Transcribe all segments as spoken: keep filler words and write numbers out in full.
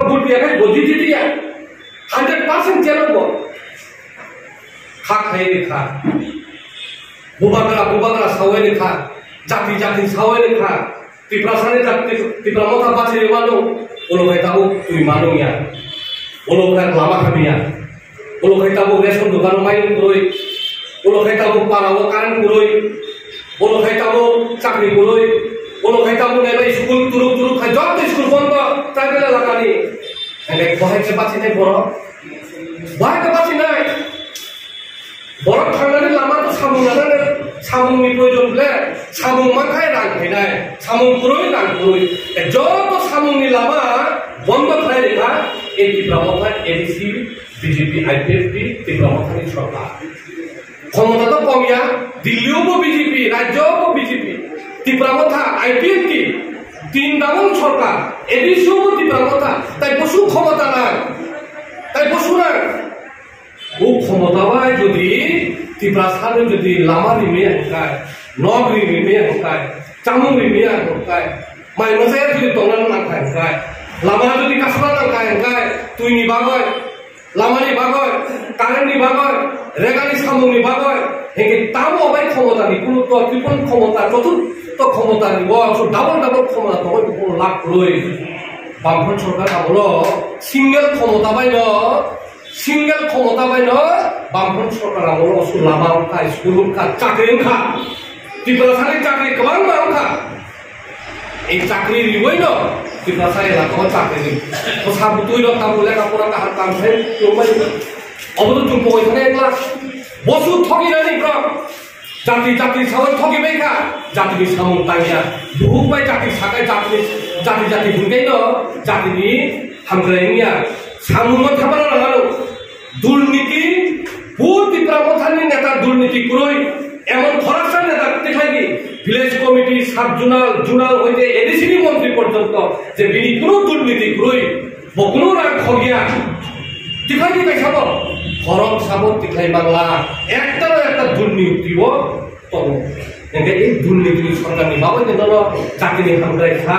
Vote ya khai bo jiti ya. Hundred percent chelo bo. Kha khai ni kha. Bubagra, bubagra sawai ni kha. Jati, jati sawai ni kha. Tiprasani jati, Tipra Motha bachi rwmano. Ulo khai tabuk twi manung ya. Ulo khai lama khabi ya. Ulo khai tabuk ration dukano mairum kwrwi. Ulo khai tabuk parao current kwrwi. Ulo khai tabuk chakri kwrwi. Ulo khai tabuk naibai school turuk turuk khai joto school bondo tribal elakani. Ene bahai khe bachinai borok. Bahai khe bachinai. Borok thangnani lama to samung nanani, samungni proyojon le, samung mankhai rang khainai, samung kwrwi rang kwrwi. Joto samungni lama bondo khlai rikha, ei Tipra Motha, A D C, B J P, I P F T, Tipra Mothani sorkar. Khomota to kom ya, Delhi o bo B J P, rajyo o bo B J P, Tipra Motha, I P F T, tin dabang sorkar, A D C o bo Tipra Motha, tai bosu khomota nang, tai bosu nang. O khomota bai jodi Tiprasano jodi lama rimaya hwnkhe, nok rimaya hwnkhe, chamung rimaya hwnkhe, mai mwsaya jodi tongna nangkha hwnkhe, lama jodi kasla nangkha hwnkhe, twini bagwi, lamani bagwi, currentni bagwi, regani samungni bagwi, hwnkhe tamo bai khomotani kunu to tripon khomota, choturtho khomotani bo so double double khomota tongwi bo kunu lab kwrwi. Bamphon sorkar amolo single khomota bai no Single khomota bai no Bamphon sorkar amolo osu lama wngkha, school wngkha, chakri wngkha. Tiprasani chakri kwbangma wngkha. Ei chakri riwi no Tiprasa elaka o chakri ri. Bwsa bwtwi rok tamo lekha pora kaham kam sai tongbai. Obo to chwng pogoi thani ekla. Bosu thoginani borok. Jati jati sawi thogi bai kha, jatini samung tangya. Buhuk bai jati sakai jatini, jati jati hwnkhe no jatini hamkrai wngya. Samung no thapana nangano. Durniti, bo Tipra Mothani neta durniti kwrwi. Emon khoroksa neta tikhlai di. Village committee, sub zonal, zonal hoite A D C ni montri porjonto je bini kuno durniti kwrwi. Bo kuno rang khogya. Tikhlai di kaisa bo. Khorok sabo tikhlai mangla. Ekta na ekta durniti o tongo. Hingke ei durniti ni sorkar ni bagwi no jatini hamkrai kha.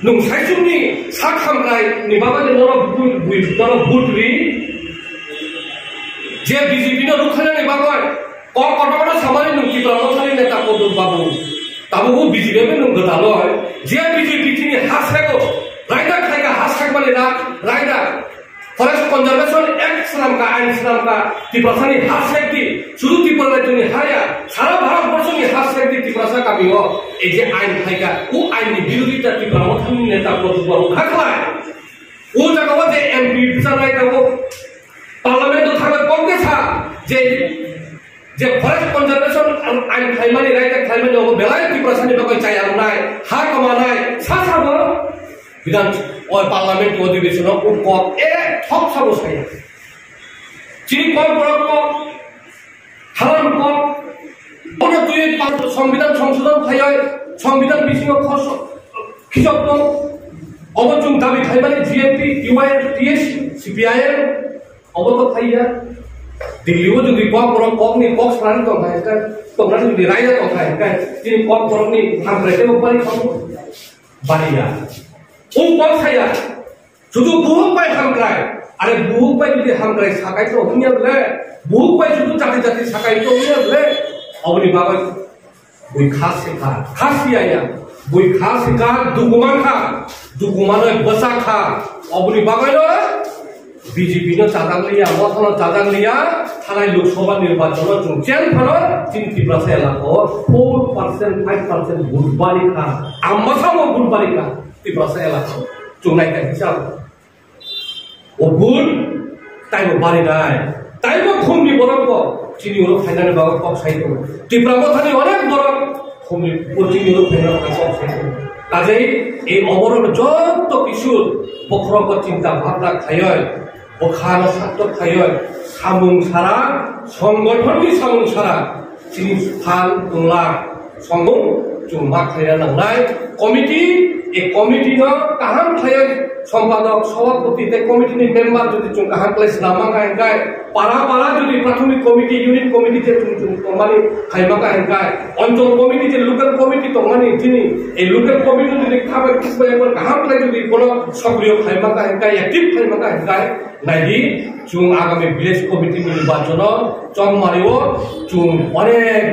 Nung saichung ni sak hamkrai ni bagwi no bui, bui, no vote ri. Je B J P no rukhaina ni bagwi Kok kotor kotor samani nung Tipra Mothani neta Koduk Babu. Tabuk bo B J P bai nung gwdaloi. Je B J P chini ha sego. Raida khlaika ha sagmani rak, raida. Forest Conservation Act swnamka, ain swnamka. Tiprasani ha segdi. Sudu Tripura rajyoni ha ya. Sara Bharat borshoni ha segdi Tiprasa kamio. Ei je ain khlaika. O ain ni birodita Tipra Mothani neta Koduk Babu kha khlai. O jaga o je M P bwsa nai tabuk. Parliament o thangwi kok de sa. Je Je forest conservation ang, ang khlaimani, right act khlaimani, obo belai Tiprasa ni bagwi chaya rwnai, ha kwmanai, sa sabo Bidhan, o parliament ni odhibeshon o kok ek thok sabo saya. Chini kok borok kok, halam kok, bono twi pa-, Songbidan songsodhon khlaioi, Songbidan bisingo khos-, khichok tong, obo chwng dabi khlaimani G M P, T Y F, T S, C P I M, Obo to phaiya. Delhi o jodi kok borok kokni kok sanani tongkha hwnkhe, tongnani jodi raida tongkha hwnkhe, chini kok borokni hamkrai tei bari kok bariya. O kok saya. Sudu buhuk bai hamkrai. Are buhuk bai jodi hamkrai sakai to hwnya bole, buhuk bai sudu jati jati sakai to hwnya bole, oboni bagwi Bui kha sikha, kha siya ya. Bui kha sikha, dukuman kha, dukumanoi bwsa kha. Oboni bagwi no B J P no chajak liya, Motha no chajak liya, thanai Lok Sabha nirbachon no chwng chen phano chini Tiprasa elaka o four percent, five percent vote bari kha. Ang bwsa bo vote bari kha Tiprasa elaka o. Chwng nai kha hisab. O vote taibo barinai. Taibo khumni borok bo chini oro phainani bagwi kok sai tongo. Tipra Mothani onek borok khumni bo chini oro phainani bagwi kok sai tongo. Kajei ei oborok joto kisu bokhorok chinta bhabna khaioi, bwkhano sakto khaioi, samung sara, songothonni samung sara, Chini phan tongla songmung chwng ma khlaina nangnai. Committee, a committee no kaham khlaiwi Sompadok, sobhapoti tei committee ni member jodi chwng kaham khlai swnam mankha hwnkhe, para para jodi prathomik committee, unit committee je chwng chwng tongmani khaimaka hwnkhe, onchol committee je local committee tongmani chini, ei local committee jodi khabai khukbai abo kaham khlai jodi bono sokriyo khaimaka hwnkhe, active khaimaka hwnkhe, naidi chwng agami village committee ni nirbachono Chongmario chwng onek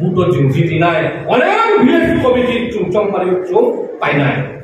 vote o chwng jitinai, onek village committee chwng Chongmario chwng painai.